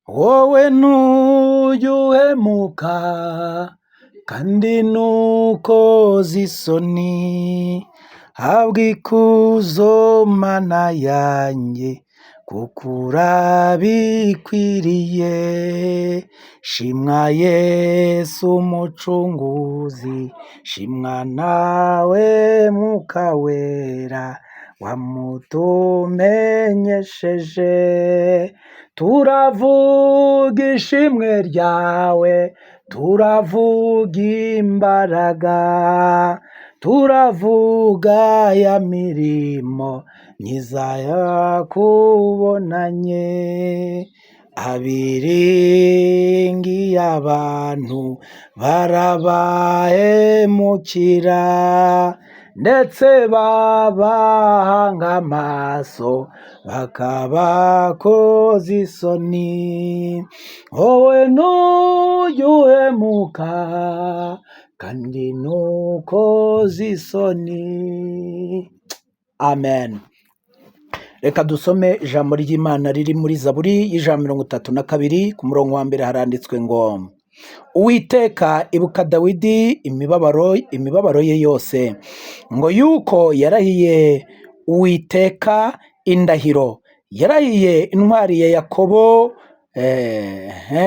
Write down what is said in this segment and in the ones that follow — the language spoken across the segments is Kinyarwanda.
Wowe ntujya uhemuka kandi ntukoza isoni, habwa ikuzo Mana yanjye, kuko urabikwiriye. Shimwa Yesu Umucunguzi, shimwa nawe Mwuka Wera wamutumenyesheje. Turavuga ishimwe ryawe, turavuga imbaraga, turavuga ya mirimo myiza yakubonanye. Abiringiye abantu barabahemukira, ndetse babahanga amaso bakabakoza isoni. Wowe ntujya uhemuka kandi ntukoza isoni. Amen. Reka dusome ijambo ry'Imana riri muri Zaburi y'132, ku murongo wa mbere. Haranditswe ngo: "Uwiteka, ibuka Dawidi imibabaro ye yose, ngo yuko yarahiye Uwiteka indahiro, yarahiye intwari ya Yakobo,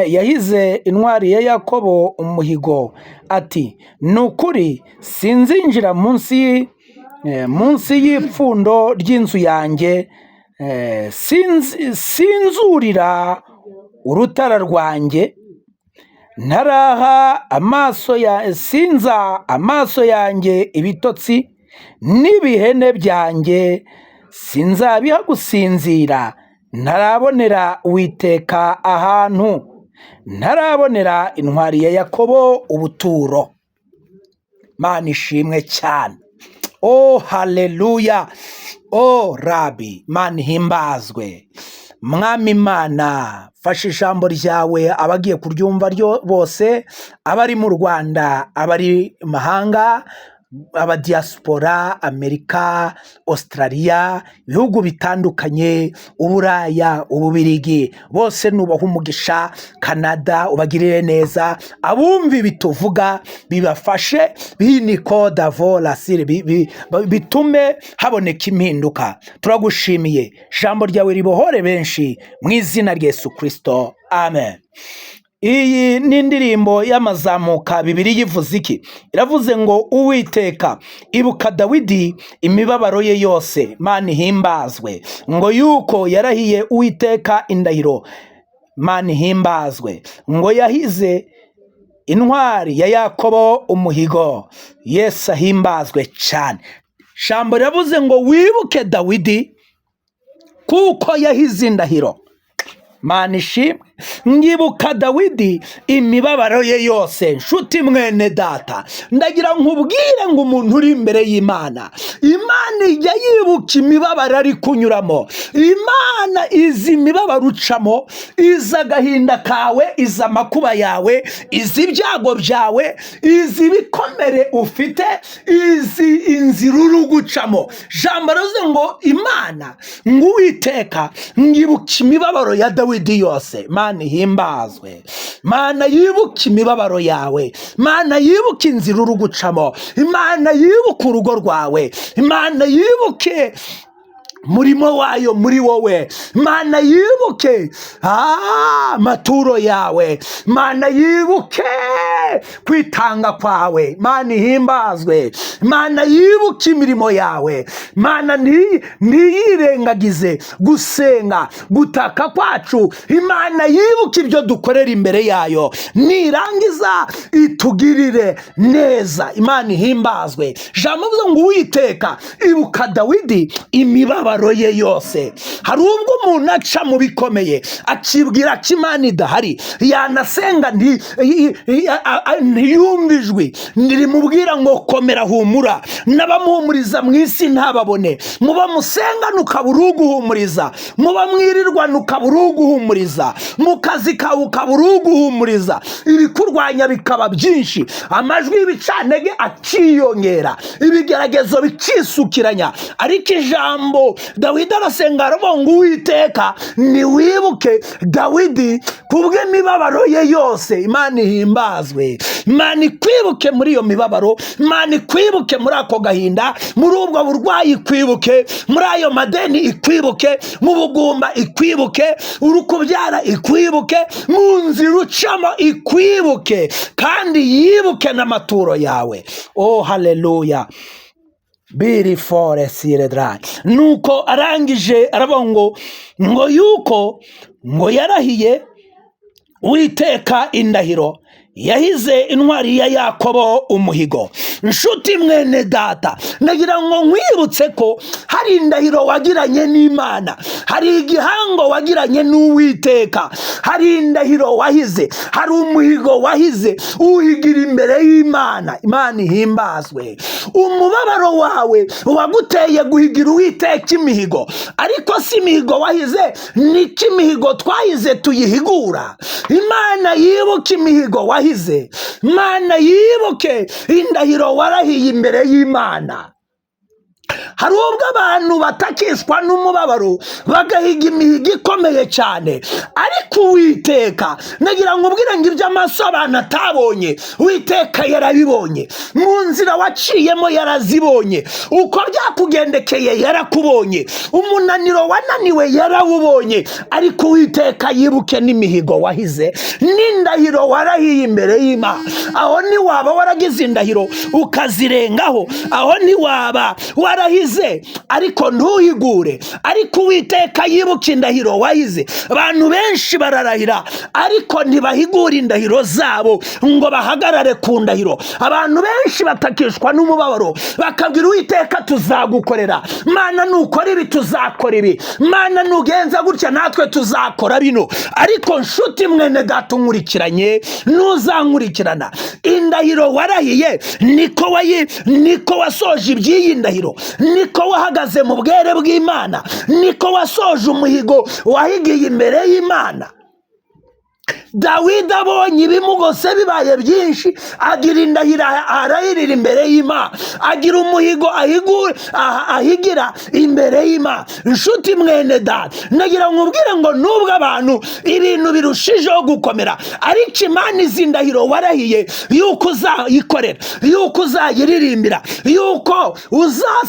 yahize intwari ya Yakobo umuhigo ati: 'Ni ukuri sinzinjira munsi y'ipfundo ry'inzu yanjye, sinzurira urutara rwanjye ntaraha amaso ya sinza amaso yanjye ibitotsi, n'ibihene byanjye sinzabiha gusinzira, ntarabonera Uwiteka ahantu, ntarabonera intwari ya Yakobo ubuturo.'" Mana ishimwe cyane. Oh, haleluya! Oh Rabi, Mana ihimbazwe. Mwami Imana, fasha ijambo ryawe abagiye kuryumva ryo bose, abari mu Rwanda, abari mahanga, abadiyasipora, Amerika, Australia, ibihugu bitandukanye, Uburaya, Ububirigi, bose nubaha umugisha. Canada, ubagirire neza. Abumva ibi tuvuga bibafashe, biniko davola sire bitume haboneka impinduka. Turagushimiye, ijambo ryawe ribohore benshi mu izina rya Yesu Kirisito, amen. Iyi ni indirimbo y'amazamuka. Bibiri yivuze iki? Iravuze ngo: "Uwiteka, ibuka Dawidi imibabaro ye yose." Mana ihimbazwe. Ngo yuko yarahiye Uwiteka indahiro. Mana ihimbazwe. Ngo yahize intwari ya Yakobo umuhigo. Yesu ahimbazwe cyane. Jambo riravuze ngo: "Wibuke Dawidi kuko yahize indahiro." Mana ishimwe. Ngibuka Dawidi imibabaro ye yose. Nshuti mwene data, ndagira nkubwire ngo umuntu uri imbere y'Imana, Imana ijya yibuka imibabaro ari kunyuramo. Imana izi imibabaro ucamo, izi agahinda kawe, izi amakuba yawe, izi ibyago byawe, izi ibikomere ufite, izi inzira uri gucamo. Jambo rivuze ngo Imana, ngo Uwiteka, ngibuka imibabaro ya Dawidi yose. Mana ihimbazwe. Mana yibuke imibabaro yawe, Mana yibuke inzira uri gucamo, Imana yibuke urugo rwawe, Imana yibuke murimo wayo muri wowe, Mana yibuke amaturo yawe, Mana yibuke kwitanga kwawe. Mana ihimbazwe. Mana yibuke imirimo yawe. Mana ntiyirengagize gusenga, gutaka kwacu. Imana yibuke ibyo dukorera imbere yayo, nirangiza itugirire neza. Imana ihimbazwe. Jambo bivuze ngo: "Uwiteka, ibuka Dawidi imibabaro ye yose." Hari ubwo umuntu aca mu bikomeye akibwira ko Imana idahari, yanasenga nti Ntiyumve ijwi ntirimubwira ngo komera, humura. N'abamuhumuriza mu isi ntababone. Muba musengana ukaba uri uguhumuriza, muba mwirirwana ukaba uri uguhumuriza, mu kazi kawe ukaba uri uguhumuriza, ibikurwanya bikaba byinshi, amajwi y'ibicantege akiyongera, ibigeragezo bikisukiranya. Ariko ijambo Dawidi arasenga, aravuga ngo: "Uwiteka, niwibuke Dawidi kubw'imibabaro ye yose." Imana ihimbazwe. Imana ikwibuke muri iyo mibabaro, Imana ikwibuke muri ako gahinda, muri ubwo burwayi ikwibuke, muri ayo madeni ikwibuke, mu bugumba ikwibuke, uri kubyara ikwibuke, mu nzira ucamo ikwibuke, kandi yibuke n'amaturo yawe. Oh, haleluya! Biri fore sire dra. Nuko arangije aravuga ngo yuko ngo yarahiye Uwiteka indahiro, yahize intwari ya Yakobo umuhigo. Nshuti mwene data, ndagira ngo nkwibutse ko hari indahiro wagiranye n'Imana, hari igihango wagiranye n'Uwiteka, hari indahiro wahize, hari umuhigo wahize, uhigira imbere y'Imana. Imana ihimbazwe. Umubabaro wawe waguteye guhigira Uwiteka imihigo, ariko si imihigo wahize, niko imihigo twahize tuyihigura. Imana yibuke imihigo wahize, Imana yibuke indahiro warahiye imbere y'Imana. Hari ubwo abantu batakishwa n'umubabaro bagahiga imihigo ikomeye cyane, ariko Uwiteka, nagira ngo ubwire ngo ibyo amaso abantu atabonye, Uwiteka yarabibonye. Mu nzira waciyemo yarazibonye, uko byakugendekeye yarakubonye, umunaniro wananiwe yarawubonye. Ariko Uwiteka yibuke n'imihigo wahize n'indahiro warahiye imbere y'Imana. Aho ntiwaba waragize indahiro ukazirengaho? Aho ntiwaba warahize ariko ntuhigure? Ariko Uwiteka yibuke indahiro wahize. Abantu benshi bararahira ariko ntibahigura indahiro zabo ngo bahagarare ku ndahiro. Abantu benshi batakishwa n'umubabaro, bakabwira Uwiteka: "Tuzagukorera Mana, nukora ibi tuzakora ibi, Mana nugenza gutya natwe tuzakora bino." Ariko nshuti mwene data unkurikiranye, ntuzankurikirana, indahiro warahiye niko wasoje iby'iyi ndahiro, niko wahagaze mu bwere bw'Imana, niko wasoje umuhigo wahigiye imbere y'Imana? Dawidi abonye ibimugose bibaye byinshi, agira indahiro, arahirira imbere y'Imana, agira umuhigo ahigira imbere y'Imana. Inshuti mwene data, nagira ngo ubwire ngo nubwo abantu ibintu birushijeho gukomera, ariko Imana izi ndahiro warahiye yuko uzayikorera, yuko uzayiririmbira, yuko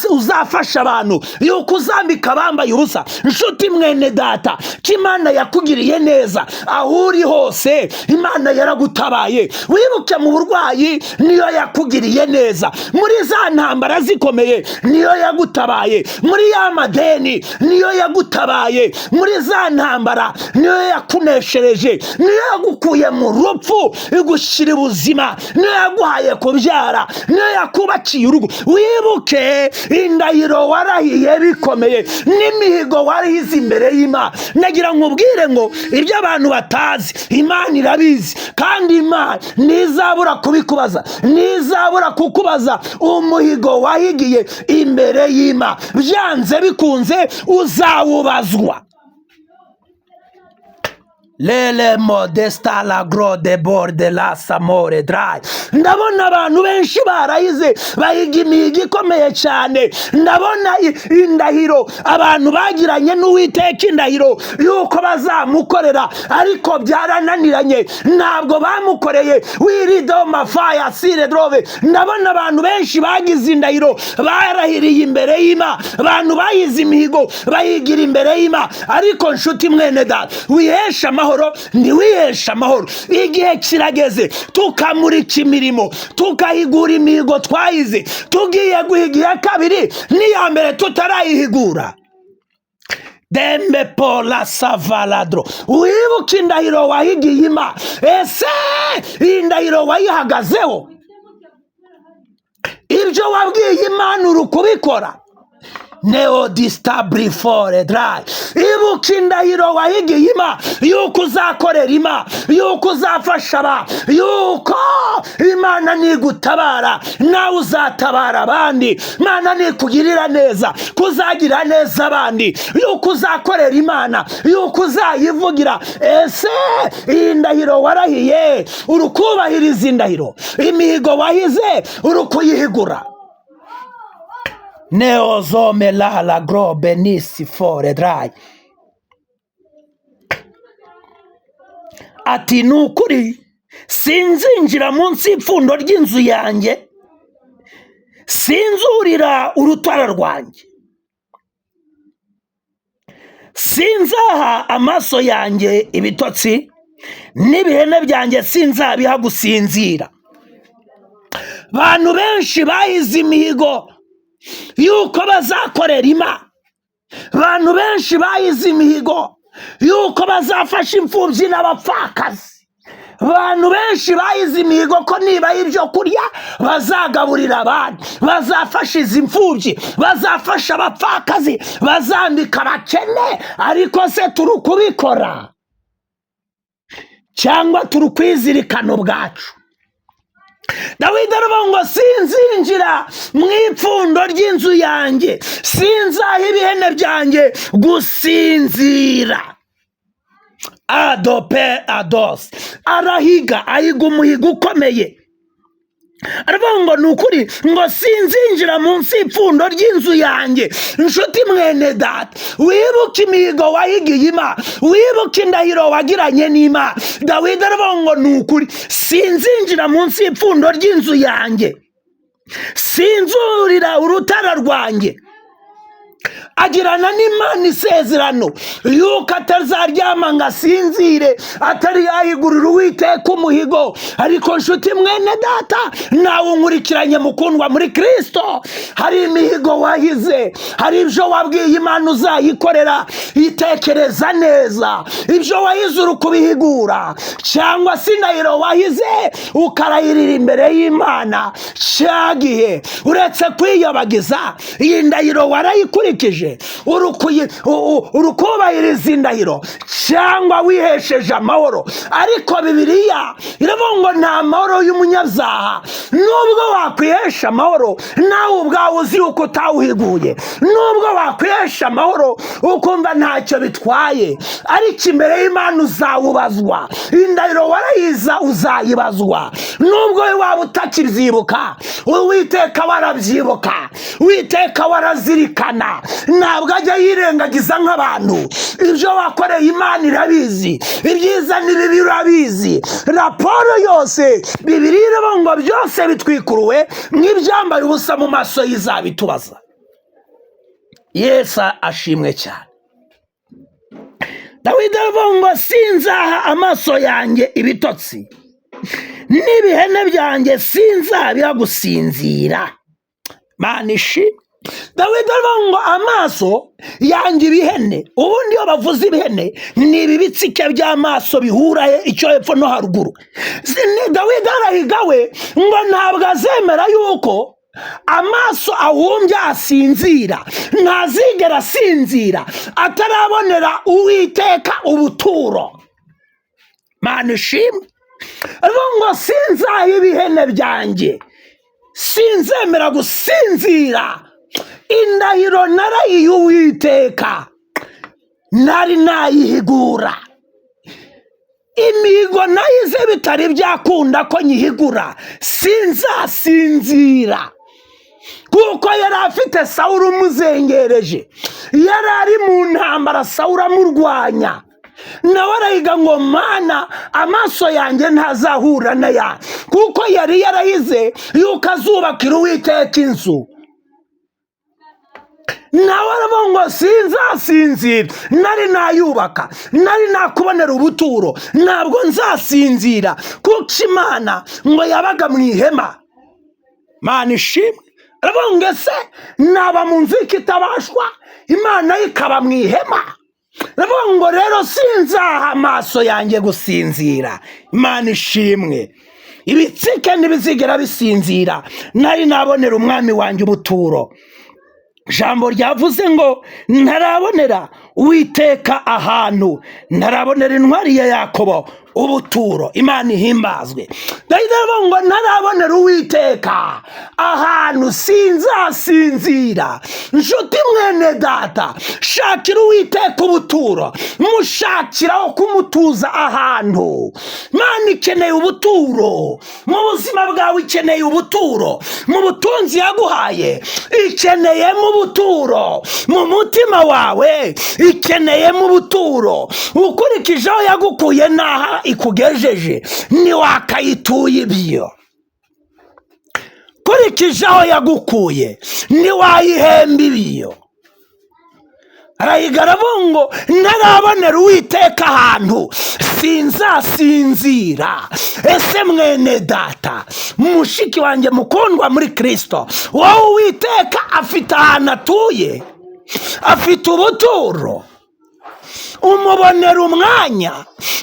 uzafasha abantu, yuko uzambika abambaye ubusa. Inshuti mwene data, ko Imana yakugiriye neza aho uri hose, Imana yaragutabaye. Wibuke mu burwayi niyo yakugiriye neza, muri za ntambara zikomeye niyo yagutabaye, muri ya madeni niyo yagutabaye, muri za ntambara niyo yakuneshereje, niyo yagukuye mu rupfu igushyira ubuzima, niyo yaguhaye kubyara, niyo yakubakiye urugo. Wibuke indahiro warahiye bikomeye n'imihigo warahize imbere y'Imana. Nagira ngo ubwire ngo ibyo abantu batazi, Imana irabizi, kandi Imana ntizabura kubikubaza, ntizabura kukubaza umuhigo wahigiye imbere y'Imana. Byanze bikunze uzawubazwa. Lele modesta la grode borde la samore dry. Ndabona abantu benshi barahize, bahiga imihigo ikomeye cyane. Ndabona indahiro abantu bagiranye n'Uwiteka, indahiro yuko bazamukorera, ariko byarananiranye, ntabwo bamukoreye. Wirido mafaya sire drove. Ndabona abantu benshi bagize indahiro, barahiriye imbere y'Imana, abantu bahize imihigo, bayigira imbere y'Imana. Ariko nshuti mwene data, wihesha amahoro, ntiwiheshe amahoro. Igihe kirageze tukamurika imirimo, tukahigura imihigo twahize. Tugiye guhiga iya kabiri n'iya mbere tutarayihigura. Dembe pola savaladro. Wibuke indahiro wahigiye Imana. Ese iyi ndahiro wayihagazeho? Ibyo wabwiye Imana uri kubikora? Neodistabri dry. Ibuka indahiro wahigiye Ima yuko uzakorera Ima, yuko uzafasha aba, yuko Imana nigutabara nawe uzatabara abandi, Imana nikugirira neza kuzagira neza abandi, yuko uzakorera Imana, yuko uzayivugira. Ese iyi ndahiro warahiye uri kubahiriza indahiro? Imihigo wahize uri kuyihigura? Neozome la grobe nisi fore dry. Ati ni ukuri sinzinjira munsi y'ipfundo ry'inzu yanjye, sinzurira urutara rwanjye, sinzaha amaso yanjye ibitotsi, n'ibihene byanjye sinzabiha gusinzira. Abantu benshi bahize imihigo yuko bazakorera Imana, abantu benshi bahize imihigo yuko bazafasha imfubyi n'abapfakazi, abantu benshi bahize imihigo ko niba ibyo kurya bazagaburira abandi, bazafasha izi mfubyi, bazafasha abapfakazi, bazambika abakene. Ariko se turi kubikora cyangwa turi kwizirikana ubwacu? Dawidi aravuga ngo sinzinjira mu ipfundo ry'inzu yanjye, sinzaha ibihene byanjye gusinzira. Adope ados. Arahiga, ahiga umuhigo ukomeye. Aravuga ngo ni ukuri ngo sinzinjira munsi y'ipfundo ry'inzu yanjye. Nshuti mwene data, wibuke imihigo wahigiye Imana, wibuke indahiro wagiranye n'Imana. Dawidi aravuga ngo ni ukuri sinzinjira munsi y'ipfundo ry'inzu yanjye, sinzurira urutara rwanjye. Agirana n'Imana isezerano yuko atazaryama ngo asinzire atari yahigurira Uwiteka umuhigo. Ariko nshuti mwene data, nawe unkurikiranye mukundwa muri Kristo, hari imihigo wahize, hari ibyo wabwiye Imana uzayikorera. Itekereza neza ibyo wahize uri kubihigura, cyangwa se indahiro wahize ukarahirira imbere y'Imana cya gihe uretse kwiyobagiza, iyi ndahiro warayikurikije, urukubahiriza indahiro cyangwa wihesheje amahoro. Ariko Bibiliya iravuga ngo nta mahoro y'umunyabyaha. Nubwo wakwihesha amahoro nawe ubwawe uzi yuko utawuhiguye, nubwo wakwihesha amahoro ukumva ntacyo bitwaye, ariko imbere y'Imana uzawubazwa. Indahiro warayiza uzayibazwa, nubwo waba utakibyibuka, Uwiteka warabyibuka, Uwiteka warazirikana. Ntabwo ajya yirengagiza nk'abantu. Ibyo wakoreye Imana irabizi, ibyiza n'ibibi irabizi, raporo yose Bibiliya iravuga ngo byose bitwikuruwe nk'ibyambaye ubusa mu maso y'izabitubaza. Yesu ashimwe cyane. Dawidi aravuga ngo sinzaha amaso yanjye ibitotsi, n'ibihene byanjye sinzabiha gusinzira. Mana ishimwe. Dawidi aravuga ngo amaso yanjye ibihene. Ubundi iyo bavuze ibihene ni ibi bitsike by'amaso bihura icyo hepfo no haruguru. Dawidi arahiga we ngo ntabwo azemera yuko amaso ahumbya asinzira, ntazigera asinzira atarabonera Uwiteka ubuturo. Mana ishimwe. Aravuga ngo sinzaha ibihene byanjye, sinzemera gusinzira. Indahiro narayiye Uwiteka, nari nayihigura. Imihigo nayize bitari byakunda ko nyihigura, sinzasinzira. Kuko yari afite Sawuli umuzengereje, yari ari mu ntambara, Sawuli amurwanya, nawe arahiga ngo Mana amaso yanjye ntazahura n'aya, kuko yari yarahize yuko azubakira Uwiteka inzu. Nawe aravuga ngo sinzasinzira, nari nayubaka, nari nakubonera ubuturo, ntabwo nzasinzira, kuko Imana ngo yabaga mu ihema. Mana ishimwe. Aravuga ngo ese naba mu nzu ikitabashwa, Imana ikaba mu ihema? Aravuga ngo rero sinzaha amaso yanjye gusinzira. Imana ishimwe. Ibitsike ntibizigera bisinzira, nari nabonera umwami wanjye ubuturo. Ijambo ryavuze ngo ntarabonera Uwiteka ahantu, ntarabonera intwari ya Yakobo ubuturo. Imana ihimbazwe. Dawidi aravuga ngo ntarabonera Uwiteka ahantu sinzasinzira. Nshuti mwene data, shakira Uwiteka ubuturo, mushakiraho kumutuza ahantu. Imana ikeneye ubuturo mu buzima bwawe, ikeneye ubuturo mu butunzi yaguhaye, ikeneyemo ubuturo mu mutima wawe, ikeneyemo ubuturo. Ukurikije aho yagukuye n'aha ikugejeje, ntiwakayituye ibyo. Ukurikije aho yagukuye, ntiwayihemba ibyo. Arayiga aravuga ngo ntarabonera Uwiteka ahantu sinzasinzira. Ese mwene data, mushiki wanjye mukundwa muri Kirisito, wowe Uwiteka afite ahantu atuye, afite ubuturo, umubonera umwanya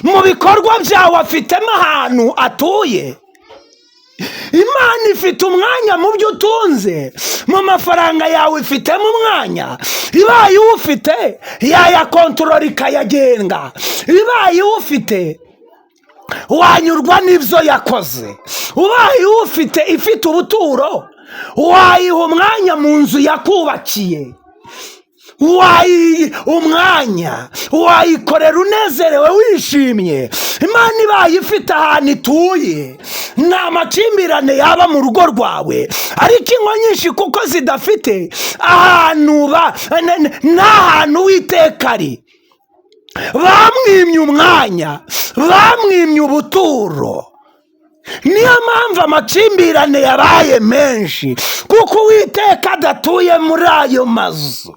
mu bikorwa byawe, afitemo ahantu atuye. Imana ifite umwanya mu byo utunze, mu mafaranga yawe ifitemo umwanya. Ibaye uwufite yayakontorora ikayagenga, ibaye uwufite wanyurwa n'ibyo yakoze. Ubaye uwufite ifite ubuturo, wayiha umwanya mu nzu yakubakiye, wayiha umwanya, wayikorera unezerewe wishimye. Imana ibaye ifite ahantu ituye, nta makimbirane yaba mu rugo rwawe. Ariko ingo nyinshi kuko zidafite ahantu nta hantu Uwiteka ari, bamwimye umwanya, bamwimye ubuturo. Niyo mpamvu amakimbirane yabaye menshi, kuko Uwiteka adatuye muri ayo mazu.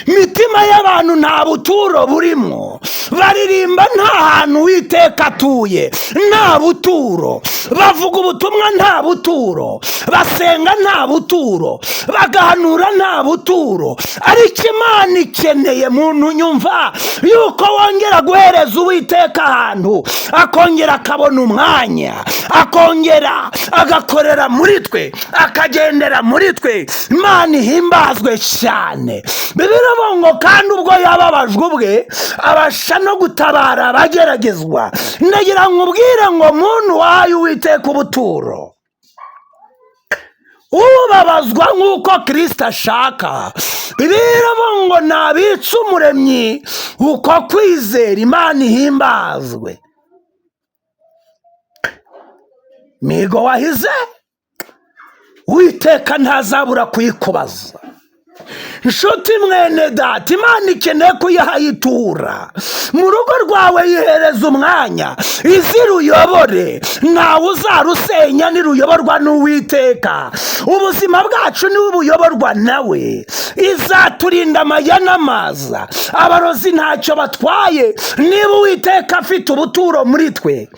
Imitima y'abantu nta buturo burimo, baririmba nta hantu Uwiteka atuye, nta buturo, bavuga ubutumwa nta buturo, basenga nta buturo, bagahanura nta buturo. Ariko Imana ikeneye muntu nyumva yuko wongera guhereza Uwiteka ahantu, akongera akabona umwanya, akongera agakorera muri twe, akagendera muri twe. Imana ihimbazwe cyane. Bibiliya iravuga ngo kandi ubwo yababajwe ubwe abasha no gutabara abageragezwa. Ndagira ngo ubwire ngo muntu wahaye Uwiteka ubuturo, ubabazwa nk'uko Kirisito ashaka. Bibiliya iravuga ngo ntabitse umuremyi uko kwizera. Imana ihimbazwe. Mihigo wahize Uwiteka ntazabura kuyikubaza. Nshuti mwene data, Imana ikeneye kuyihayitura mu rugo rwawe, yihereza umwanya, izi ruyobore, ntawe uzarusenya niruyoborwa n'Uwiteka. Ubuzima bwacu niwe buyoborwa nawe. Izaturinda amaya n'amaza, abarozi ntacyo batwaye niba Uwiteka afite ubuturo muri twe.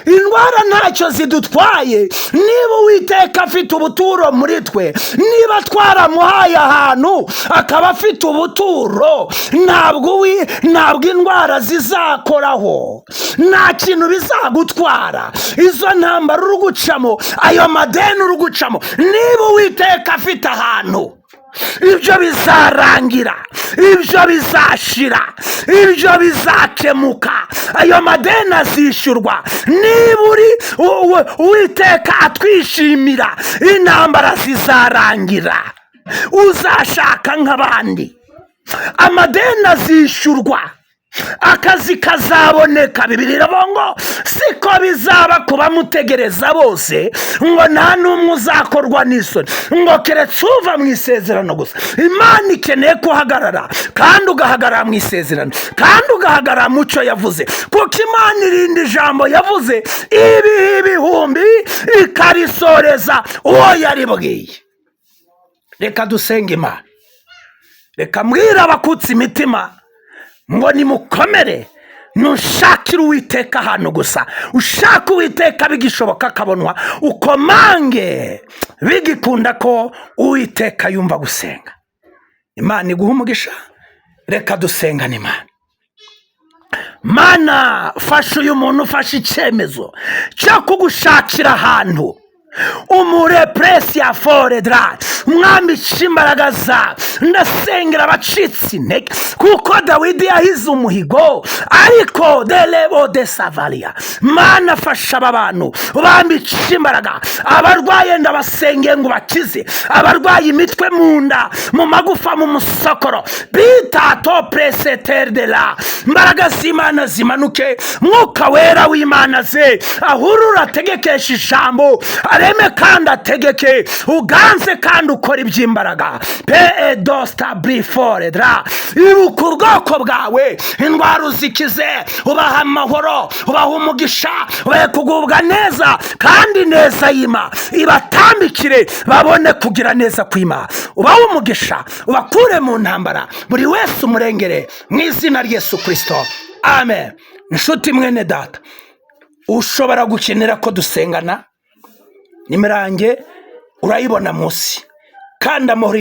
Indwara ntacyo zidutwaye niba Uwiteka afite ubuturo muri twe. Niba twaramuhaye ahantu akaba afite ubuturo, ntabwo indwara zizakoraho, nta kintu bizagutwara. Izo ntambara uri gucamo, ayo madeni uri gucamo, niba Uwiteka afite ahantu, ibyo bizarangira, ibyo bizashira, ibyo bizakemuka, ayo madeni azishyurwa. Niba uri Uwiteka atwishimira, intambara zizarangira, uzashaka nk'abandi, amadeni azishyurwa, akazi kazaboneka. Bibiliya iravuga ngo siko bizaba ku bamutegereza bose, ngo nta n'umwe uzakorwa n'isoni, ngo keretse uva mu isezerano gusa. Imana ikeneye kuhagarara, kandi ugahagarara mu isezerano, kandi ugahagarara mu cyo yavuze, kuko Imana irinda ijambo yavuze ibihe ibihumbi, ikarisoreza uwo yaribwiye. Reka dusenge Imana. Reka mbwire abakutse imitima ngo nimukomere, nushakire Uwiteka ahantu gusa, ushaka Uwiteka bigishoboka akabonwa, ukomange bigikunda ko Uwiteka yumva gusenga. Imana iguha umugisha. Reka dusengane Imana. Mana, fasha uyu muntu ufashe icyemezo cyo kugushakira ahantu. Umurepresiya foredra, Mwami, ica imbaraga zawe. Ndasengera abacitse intege, kuko Dawidi yahize umuhigo, ariko derebo de savaria. Mana, fasha aba bantu, bambica imbaraga. Abarwaye ndabasengeye ngo bakize, abarwaye imitwe, mu nda, mu magufa, mu musokoro, bitato presetere de la imbaraga z'Imana zimanuke. Mwuka Wera w'Imana ze ahurura, ategekesha ijambo, areme kandi ategeke, uganze kandi ukora iby'imbaraga. Pe dosta brifore dra, ibuka ubwoko bwawe, indwara uzikize, ubaha amahoro, ubaha umugisha, ubahe kugubwa neza, kandi neza yima ibatambikire, babone kugira neza kwima. Ubahe umugisha, ubakure mu ntambara, buri wese umurengere, mu izina rya Yesu Kirisito, amen. Inshuti mwene data, ushobora gukenera ko dusengana, nimero yanjye urayibona munsi, kandi amahoro.